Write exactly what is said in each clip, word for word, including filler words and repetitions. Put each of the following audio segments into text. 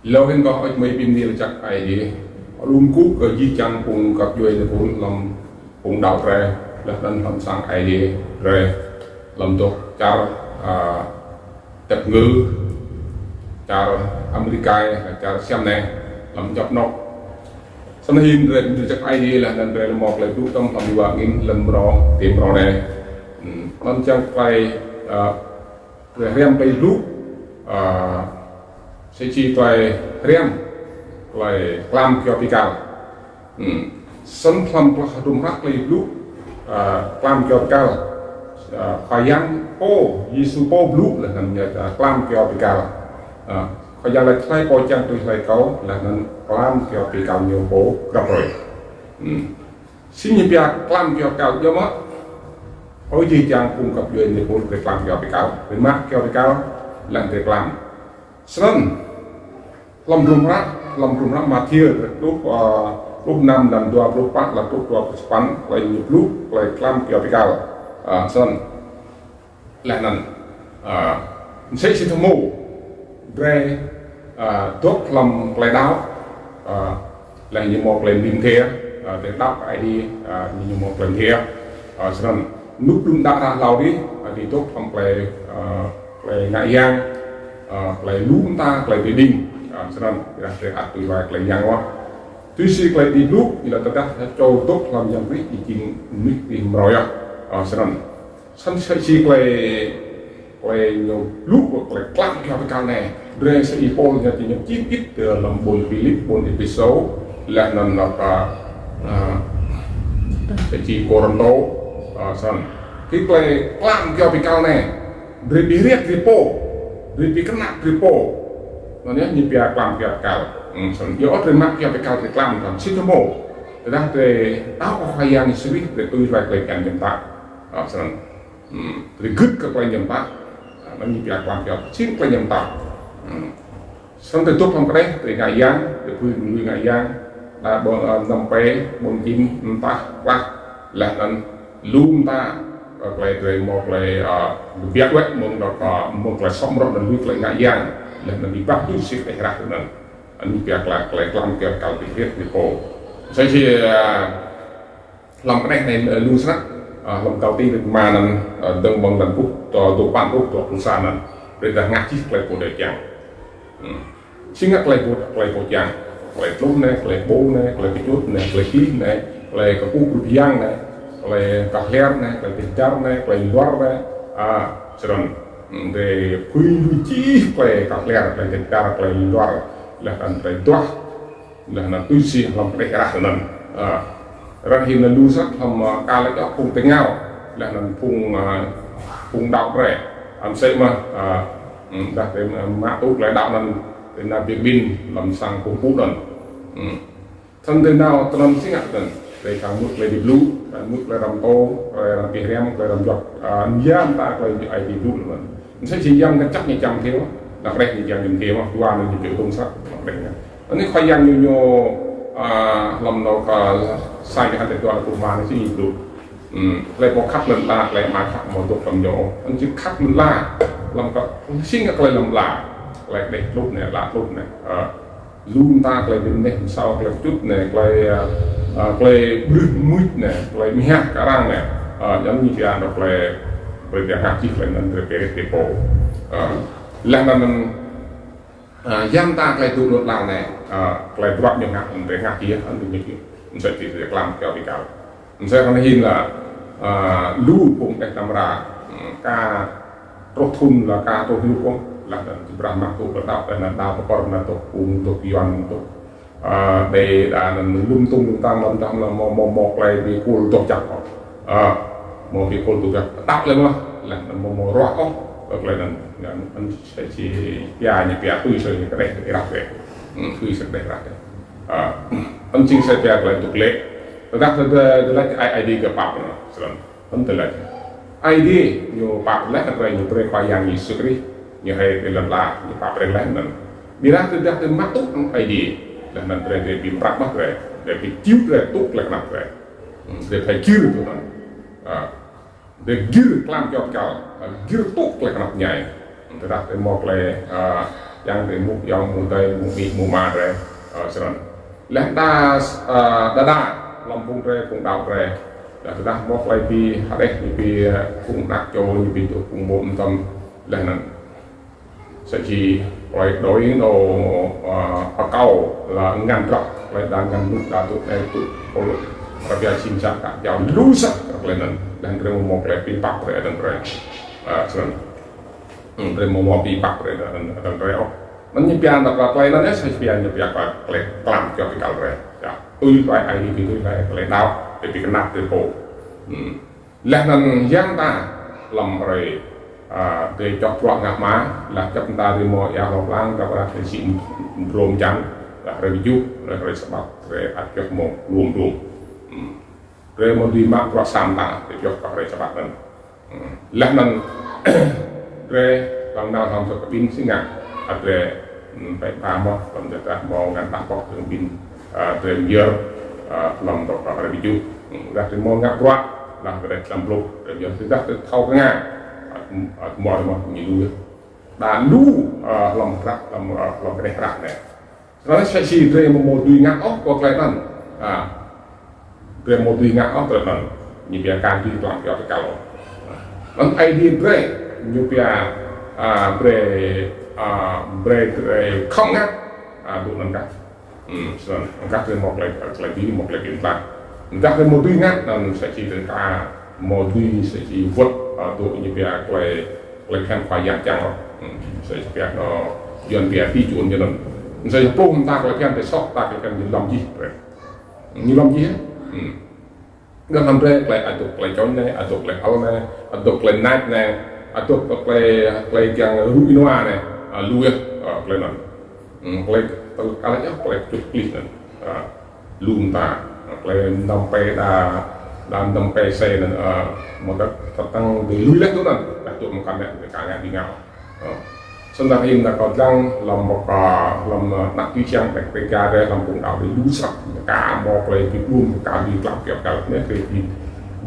Lŏ hĭn kâo ăt mei bi mni lač jăk Aê Diê. Lŏ kkuh kơ jih jang phung găp djuê êpul hlăm phung đăo drei, leh anăn hlăm sang Aê Diê drei, hlăm dôk čar, a, Dap Ngư, čar Amêrik, čar Siam anei, hlăm djăp anôk. Snăn hĭn drei bi mni lač jăk Aê Diê leh anăn drei lŏ mâo klei blŭ tăm hlăm dua nghìn lăm mrâo, ti mrâo anei. Hmm, anăn čiăng klei, a, drei hriăm klei blŭ, a, msĕ si klei hriăm, klei klam kyua bi kal. Hmm. Snăn hlăm klei hdruôm hră klei blŭ, a, klam kyua bi kal. A, Khua Yang pô, Yêsu pô blŭ leh anăn ñu, a, klam kyua bi kal. A, Khua Yang lač hlei pô čiăng tui hlue kâo, leh anăn klam kyua bi kal ñu pô grăp hruê. Hmm. Si ñu pia klam kyua bi kal djŏ mơh. Ơ jih jang phung găp djuê êpul drei klam kyua bi kal. Drei mă kyua bi kal, leh anăn drei klam. Snăn, hlăm hdruôm hră, hlăm hdruôm hră Mathiơ, pluh, a, pluh năm, năm dua pluh pă, leh truh dua pluh sa păn, klei ñu blŭ, klei klam kyua bi kal. A, snăn. Leh anăn, a, msĕ si thâo mâo, drei, a, dôk hlăm klei đăo, a, leh ñu mâo klei mĭn thiê, a, drei đăo kơ Aê Diê, a, ñu mâo klei mĭn thiê. A, snăn, ênuk đưm đă hră hlâo dih, a, drei dôk hlăm klei, a, klei ngă yang, a, klei lu mta, klei bi đing, a, snăn, drei, drei ăt tui hlue klei yang wah. Tui si klei bi blŭ, ñu lač tơdah čô dôk hlăm Yang Krist, jing mnuih bi mrâo yơh, a, snăn. Snăn msĕ si klei, klei ñu blŭ, klei klam kyua bi kal anei. Drei msĕ si Y-Pôl ñu, ñu čih ƀĭt ti hlăm ƀuôn Philip, ƀuôn Êphêsô, leh anăn lŏ kơ, a, msĕ si Kôrantô, a, snăn. Ti klei klam kyua bi kal anei. Drei bi hriăm drei pô, drei bi knap drei pô. Anăn yơh ñu pia klam kyua bi kal. Hmm, snăn. Yơh drei mă kyua bi kal drei klam hlăm si thâo mâo. Tơdah drei đăo kơ Khua Yang Yêsu Krist, drei tui hlue klei bhiăn ñu mtă. A, snăn. Hmm, drei gưt kơ klei ñu mtă. A, anăn ñu pia klam kyua bi kal, si klei ñu mtă. Hmm. Snăn drei dôk hlăm kđeh, drei ngă yang, drei phưi lui ngă yang, đa ƀơ̆ng, a, năm pê, ƀơ̆ng čĭm, mtah, klah, leh anăn lu mta, a, klei drei mâo klei, a, kbiă wĕ, mơ̆ng dôk, a, mơ̆ng klei soh mrâo anăn lui klei ngă yang, leh anăn bi ƀuh tui si kđeh hră anăn. Anăn pia klei, klei klam kyua bi kal bi hriăm drei pô. Msĕ si, a, hlăm kđeh anei, ơ, lu snăk, a, hlăm Galati kdrêč êma anăn, ơ, dơ̆ng mơ̆ng êlan pluh, dua, dua păn truh dua pluh sa anăn. Brei dah ngă jih klei pô drei čiăng. Hmm. Si ngă klei pô, klei pô čiăng. Klei tluh anei, klei ƀô anei, klei kčŭt anei, klei klih anei, klei kkuh kơ yang anei, klei kah lhiăr anei, klei tĭt dar anei, klei luar anei. A, snăn. Hmm, drei phưi lui jih klei kah lhiăr, klei tĭt dar, klei luar. Leh anăn klei duah. Leh anăn tui si hlăm kđeh hră anăn. A, ară anei lu snăk hlăm, a, ka lač ôh phung ti êngao. Leh anăn phung, a, phung đăo drei. Ăt msĕ mơh, a, hmm, dah drei, a, mă tŭ klei đăo anăn, drei nao bi kƀĭn hlăm sang phung ƀuôn anăn. Hmm. Snăn drei nao tinăn si ngă tinăn. Drei čiăng mŭt klei bi blŭ, čiăng mŭt klei răm tô, klei răm bi hriăm, klei răm juăt, a, ya mta klei Aê Diê blŭ anăn. Msĕ si yang kčăk ñu čiăng thiê, dah kđeh ñu čiăng ñu thiê mơh, dua anăn ñu bi tŭng sat, dah kđeh ñu. Anei Khua Yang ñu ñu, a, hlăm anôk, a, Saim êhăn dua pluh êma anei si ñu blŭ. Hmm, klei pô khăp lăn ala, klei Ama khăp amâo dôk hlăm ñu. Anăn čiăng khăp lăn ala, hlăm kơ, si ngă klei lăn ala. Klei kđeh tluh anei, ala tluh anei. A, lu mta klei bi mneh msao, klei kčŭt anei, klei, a, a, klei brưh mưč anei, klei mhiah kơ arăng anei. A, anăn ñu pia anôk klei, klei bi ngă jih klei anăn drei bi hriăm drei pô. A, leh anăn, a, ya mta klei tŭ lăn ala anei, a, klei bruă ñu ngă, drei ngă jih, anăn ñu jih. Msĕ si drei klam kyua bi kal. Msĕ snăn hĭn leh, a, lu phung kđeh tăm ra, hmm, ka truh thŭn leh ka truh hlŭk ôh, leh anăn ti brah mă tŭ kơ đăo, leh anăn đăo pơpơr anăn tŭ phung, tŭ Yuăn, tŭ, a, đei đa anăn lŭm tŭng lŭm tăng lăm dah lăm mâo, mâo, mâo klei bi kol doh jăk ôh. A, mâo bi kol doh jăk. Đăo leh mơh, leh anăn mâo, mâo ruah ôh, klei anăn, anăn msĕ si pia ñu pia tui si kđeh êrah drei. Hmm, tui si kđeh êrah drei. A, anăn jing sa pia klei dôk lĕ. Tơdah, tơdah, tơdah lač Aê, Aê Diê kơ pap anăn, snăn. Anăn tơdah lač Aê Diê ñu pap leh, drei ñu brei Khua Yang Yêsu Krist, ñu hriê ti lăn ala, ñu pap brei leh anăn. Ƀiădah tơdah drei mă tŭ Aê Diê, leh anăn drei, drei bi mprăp mơh drei, drei bi čiu drei tŭ klei knap drei. Hmm, drei phải gĭr tui anăn. A, drei gĭr klam kyua bi kal, a, gĭr tŭ klei knap mñai. Tơdah drei mâo klei, a, Yang drei mŭk ayŏng, mŭk adei, mŭk amĭ, mŭk ama drei, ơ, snăn. Leh ta, ơ, đa đa, hlăm phung drei, phung đăo drei. Leh tơdah mâo klei bi hđeh, ñu bi, ơ, phung anak čô, ñu bi tŭ phung mô̆ mtam. Leh anăn. Sa čô klei đuĕ nao, ơ, akâo leh ngăn drăp, klei đa ngăn nut đa tŭ anei tŭ, kơ lu. Ară anei čĭm čăk ka jao lu sah klei anăn. Leh drei mâo mâo klei bi pap drei adang drei. Ơ, snăn. Hmm, drei mâo mâo bi pap drei adang, adang drei ôh. Anăn ñu pia anăn klei anăn yơh, sa čô pia ñu pia klei, klei klam kơ bi kal drei. Ya, tui klei ai, tui klei, klei đăo, drei bi knap drei pô. Hmm. Leh anăn yang ta, hlăm hruê, ơ, drei čŏk bruă ngă hma, leh čăp ta drei mâo êa hlŏng hlŏng, kơ bruă drei si mrâo mjăn, leh hruê kjuh, leh hruê Sabat, drei ăt čŏk mâo luôm luôm. Hmm. Drei mâo dưi mă bruă sa mta, drei čŏk kơ hruê Sabat anăn. Hmm. Leh anăn drei hlăm nao hlăm sa kƀĭn si ngă, ăt drei, hmm, pĕ pha mơh, hlăm drei dah mâo ngăn dah pŏk drei kƀĭn, ơ, drei myơr, ơ, hlăm dôk kơ hruê kjuh. Hmm. Dah drei mâo ngă bruă, dah drei hlăm blŭ, drei myơr, dah drei thâo knga, ăt, ăt mâo mâo ñu lu. Đa lu, ơ, hlăm hră, hlăm, ơ, hlăm kđeh hră anei. Snăn sa čô drei mâo mâo dưi ngă ôh kơ klei anăn. A, drei mâo dưi ngă ôh klei anăn. Ñu pia ka dưi klam kơ bi kal ôh. Anăn Aê Diê drei, ñu pia, a, brei, a, brei drei khŏm ngă. A, dôk anăn kah. Hmm, snăn, kah drei mâo klei, klei dưi, mâo klei bi mtlaih. Kah drei mâo dưi ngă, anăn sa čô drei ka mâo dưi, sa čô wăt, a, dôk ñu pia klei, klei bhiăn Khua Yang čiăng ôh. Hmm, sa čô pia, a, Yuăn pia ti čuôn ñu anăn. Sa čô pluh mta klei bhiăn, drei soh mta klei bhiăn ñu lăm jih drei. Ñu lăm jih, hmm. Gah hlăm drei klei adôk klei čŏng anei, adôk klei ăl anei, adôk klei nač anei, adôk klei, klei kiăng rŭ ênua anei, a, lu yơh, a, klei anăn. Hmm, klei tơl kala yơh, klei čuh klih anăn. A, lu mta, a, klei năm pe đa, đa năm pe se anăn, a, mâo dăk tơtăng drei lu leh tui anăn, dah tŭ mkăn leh, drei ka ngă dưi ngă. Ơ. Snăn hĭn dah kâo dlăng hlăm mâo ka, hlăm, ơ, anak čô čiăng, drei, drei ka drei hlăm phung đăo drei lu srăng, ka mâo klei bi blŭ, ka bi klam kơ kal, anei drei bi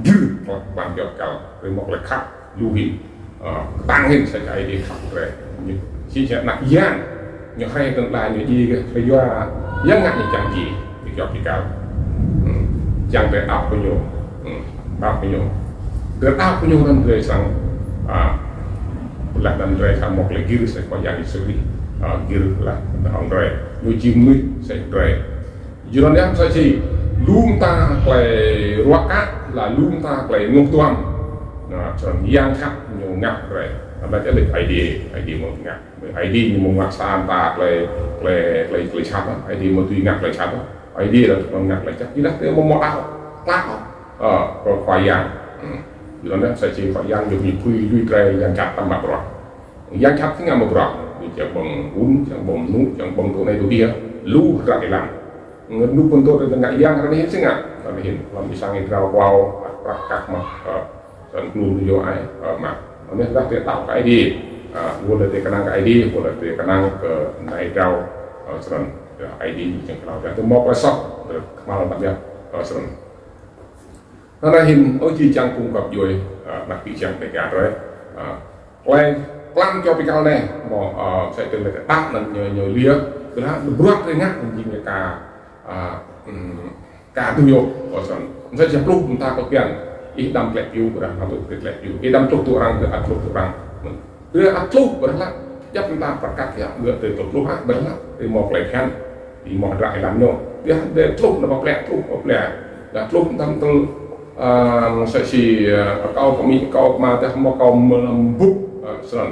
djru klam kơ kal, drei mâo klei khăp, lu hĭn. Ơ, ktang hĭn sa čô Aê Diê khăp drei. Ñu, si čô anak yang, ñu hriê tơl đa ñu djiê kơ, kyua yang ngă ñu čiăng djiê, bi klam kơ kal. Hmm. Čiăng drei đăo kơ ñu. Hmm. Đăo kơ ñu. Drei đăo kơ ñu anăn drei srăng, a, leh anăn drei srăng mâo klei gĭr sa Khua Yang Yêsu Krist, a, gĭr leh anăn hŏng drei. Ñu jing mnuih sa drei. Jing anăn yang sa čô lu mta klei ruă kă, leh lu mta klei ngŏ tuam. Nah, snăn yang khăp ñu ngă drei. Anăn čih leh Aê Diê, Aê Diê mâo ngă. Aê Diê ñu mâo ngă sa mta klei, klei, klei, klei jhat, Aê Diê mâo dưi ngă klei jhat. Aê Diê leh mâo ngă klei jhat. Ƀiădah drei mâo mâo đăo, klă, ơ, kơ Khua Yang. Hmm. Ƀiădah sa čô Khua Yang ñu bi pui lui drei yang jhat tăm mă bruă. Yang jhat si ngă mă bruă. Ñu čiăng ƀơ̆ng ŭn, čiăng ƀơ̆ng mnŭ, čiăng ƀơ̆ng tŭ anei tŭ dih. Lu hră êlan. Ngă lu pơtô drei ngă yang hră anei si ngă. Hră anei hĭn, hlăm êsăng êa drao ƀuh, prăk kăk mă, ơ, Snăn klŭm ñu ai, ơ, mă. Anei dah drei đăo kơ Aê Diê. Ơ, wăt leh drei knang kơ Aê Diê, wăt leh drei knang kơ nai drao, ơ, snăn. Ya, Aê Diê čiăng kơ lŏ. Ya, drei mâo klei soh, drei kmhal tăm ya, ơ, snăn. Anăn hĭn, ơ, jih jang phung găp djuê, ơ, anak čô čiăng drei ka drei. Ơ, klei klam kơ bi kal anei, mâo, ơ, sa čô leh đăo anăn ñu, ñu liê, ƀiădah bruă drei ngă, anăn jing ñu ka, ơ, hmm, Ka tui yơh, ơ, snăn. Msĕ si pluh mta klei bhiăn. Ih đăm tlĕ piu, ƀiădah ăt tŭ tlĕ piu. Ih đăm tluh tŭ arăng, ƀiădah ăt tluh tŭ arăng. Ƀiădah ăt tluh, ƀiădah lač. Djăp mta prăk kăk ya, ƀiădah tui tluh, ƀiădah lač. Ih mâo klei bhiăn. Ih mâo hdră ih đăm ñu. Ƀiădah tluh, nao pă plĕ, tluh, pă plĕ. Dah tluh, đăm tŭ, ơ, msĕ si, ơ, akâo kơ amĭ, akâo kơ ama, dah mâo akâo mơ̆ng ƀŭk, ơ, snăn.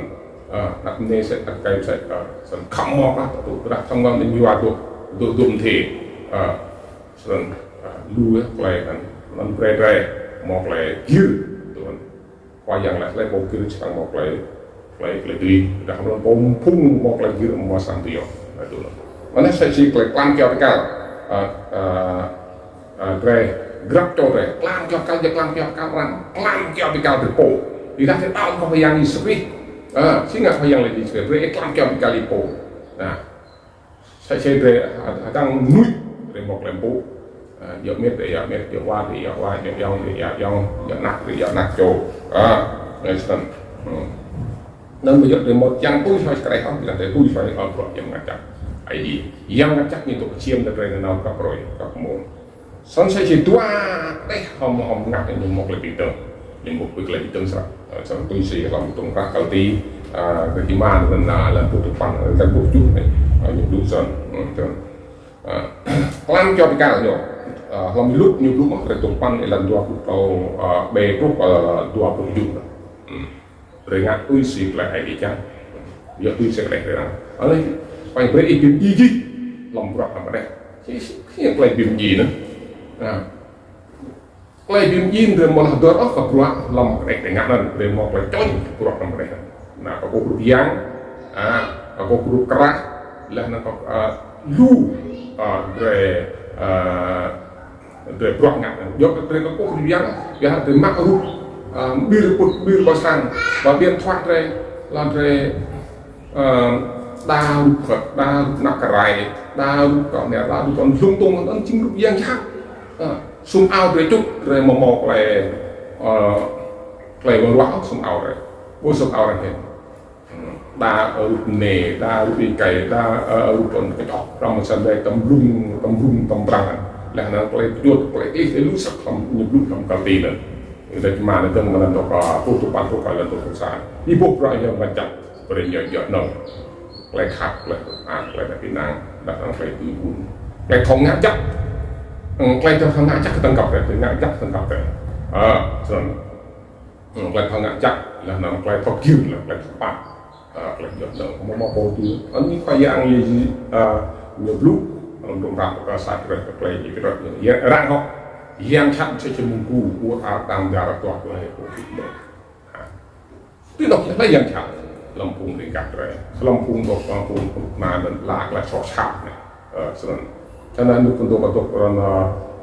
Ơ, anak mniê msĕ, anak êkei msĕ, ơ, snăn khăm mâo kah, tŭ, ƀiădah khăm mâo mnuih yua tŭ, tŭ, tŭ mthê. Ơ, Snăn, ơ, lu yơh klei anăn, anăn brei drei, mâo klei gĭr, tui anăn. Khua Yang lač klei pô gĭr srăng mâo klei, klei, klei dưi. Dah anăn pô phung mâo klei gĭr mâo srăng dưi yơh. Ơ, tui anăn. Anăn msĕ si klei klam kơ bi kal, ơ, ơ, ơ, drei, grăp čô drei, klam kơ bi kal, ya klam kơ bi kal arăng, klam kơ bi kal drei pô. Ƀiădah drei đăo kơ Khua Yang Yêsu Krist. Ơ, si ngă Khua Yang lač Yêsu Krist, drei klam kơ bi kal drei pô. Nah, Sa čô drei, ơ, hdơ̆ng mnuih, drei mâo klei mpŭ. Ơ, djŏ mĭt, drei djŏ mĭt, djŏ wa, drei djŏ wa, djŏ ayŏng, drei djŏ ayŏng, djŏ anak, drei djŏ anak čô. Ơ, anei snăn. Hmm. Anăn mơ̆ yơh drei mâo čiăng tui hlue kơ drei hŏng, čiăng drei tui hlue hŏng bruă Yang Mngăt Jăk Aê Diê. Yang Mngăt Jăk ñu dôk čiêm drei nanao grăp hruê, grăp mmông. Snăn sa čô dua kđeh hŏng, hŏng mngăt ñu mâo klei bi dơ̆ng. Ñu mâo klei bi dơ̆ng srăng. Ơ, srăng tui si hlăm tông krah Galati, ơ, kơ ti ma anăn, ơ, hlăm pluh dua păn, ơ, hlăm pluh kjuh anei. Ơ, ñu blŭ snăn, ơ, snăn. Ơ, klam čô bi kal ñu. Ơ, hlăm Luk ñu blŭ mơh, kơ dua păn, hlăm dua pluh, ơ, ƀe truh, ơ, dua pluh kjuh. Hmm. Drei ngă tui si klei Aê Diê čiăng. Yua tui si klei drei ngă. Anei, pai brei ih bi mdjiê jih hlăm bruă hlăm kđeh. Si, si, si klei bi mdjiê anăn. Nah. Klei bi mdjiê drei amâo lŏ hdơr ôh kơ bruă hlăm kđeh drei ngă anăn, drei mâo klei čŏng bruă hlăm kđeh anăn. Nah, kơ kơ rup yang, ah, kơ kơ rup krah, leh anăn kơ, ah, lu, ah, drei, ah, drei bruă ngă. Yua drei kkuh rup yang, yua drei mă rup, ah, mbĭr pŭt, mbĭr ƀăng sang, ba điện thoại drei, leh drei, ah, đa rup Phật, đa rup anak rai, đa rup kơ anei, đa rup kơ lung tông, anăn jing rup yang jhat. Ah, sum ao drei čŭt, drei amâo mâo klei, ah, klei wăng ruah sum ao drei. Ƀuh sum ao drei hĕ. Đa, ơ, rup mniê, đa rup êkei, đa, ơ, rup ôn kčok, răm msăn dei tăm blung, tăm blung, tăm brăng. Leh anăn klei pjut, klei ih, ih lu săk hlăm, ñu blŭ hlăm Galati anăn. Ih dei čma anăn dơ̆ng mnăn dôk, ơ, pluh dua păn truh kơ hlăm dua pluh sa. Ih ƀuh bruă Yang Mngăt Jăk, brei ñu djŏ anăn. Klei khăp, klei, ah, klei dah kỹ năng, dah anăn klei tui ƀun. Klei thâo ngă jăk. Hmm, klei thâo ngă jăk ktang kăp, klei ngă jăk ktang kăp. Ơ, snăn. Hmm, klei thâo ngă jăk, leh anăn klei thâo gĭr, leh klei thâo pap. Ah, klei jăk dơ̆ng, amâo mâo pô tui. Anei Khua Yang ñu, ah, ñu blŭ, hlăm dŭm rah kơ sa klei, kơ klei ñu kơ ñu. Ya, arăng hŏ. Yang jhat msĕ si mơ̆ng gu, ur ar dang dar tuah klei pô tui mơ̆ng. Ah. Ti anôk klei yang jhat, hlăm phung riêng gah drei. Hlăm phung dôk, hlăm phung, phung ma anăn la klei soh sat anei. Ơ, snăn. Snăn ñu kơ dôk, kơ dôk, ơ,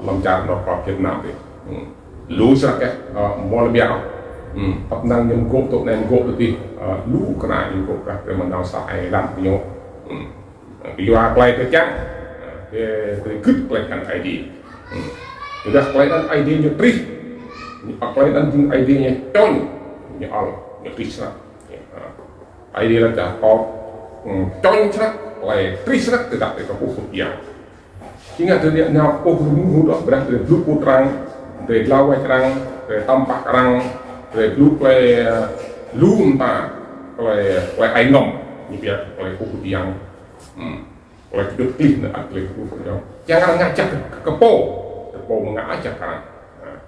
hlăm čar anôk kơ Việt Nam dih. Hmm. Lu srăng kơ, ơ, mâo lĕ biă. Hmm. Tăp năng ñu mgô̆ tŭ anei mgô̆ tŭ dih. Ơ, lu kơ anei ñu mgô̆ kơ drei mnao sa ai lăm ñu. Hmm. Ơ, kyua klei kơ čiăng. Ơ, drei, drei gưt klei kăn Aê Diê. Hmm. Kyuadah klei anăn Aê Diê ñu trih. Ñu, klei anăn jing Aê Diê ñu čŏng. Ñu ăl, ñu trih snăk. Ơ. Aê Diê lač dah kâo, hmm, čŏng snăk, klei trih snăk, tơdah drei kkuh rup yang. Čiăng drei nao kkuh rup yang, brei drei blŭ kơ arăng, drei dlao wĕč arăng, drei tăm pah arăng, drei blŭ klei, ơ, lu mta, klei, klei ai ngăm, ñu pia klei kkuh rup yang. Hmm. Klei kdŭt klih anăn, klei kkuh rup yang. Čiăng arăng ngă jăk kơ pô, kơ pô mâo ngă jăk arăng. Nah.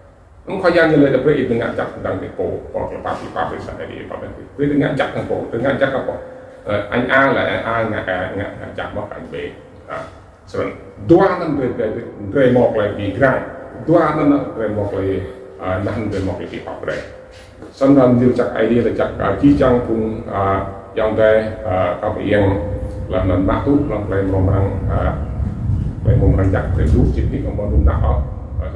Anăn Khua Yang ñu lač brei ih ngă jăk hdơ̆ng kơ pô, pô klei pap, pap, pap, sa ai di, pap, ai di. Brei ngă jăk kơ pô, brei ngă jăk kơ pô. Ơ, añ A leh, añ A ngă, ngă, ngă jăk mơh añ B. Ah, snăn. Dua anăn drei, drei, drei mâo klei bi grăng. Dua anăn drei mâo klei, ah, anăn drei mâo klei bi pap brei. Snăn ñu lač jăk Aê Diê lač jăk, ah, jih jang phung, ah, ayŏng adei, ah, kâo pơiêng, leh anăn mă tŭ, leh klei mrâo mrang, ah, klei mrâo mrang jăk, klei blŭ, sĭt nik amâo mâo nao, ah,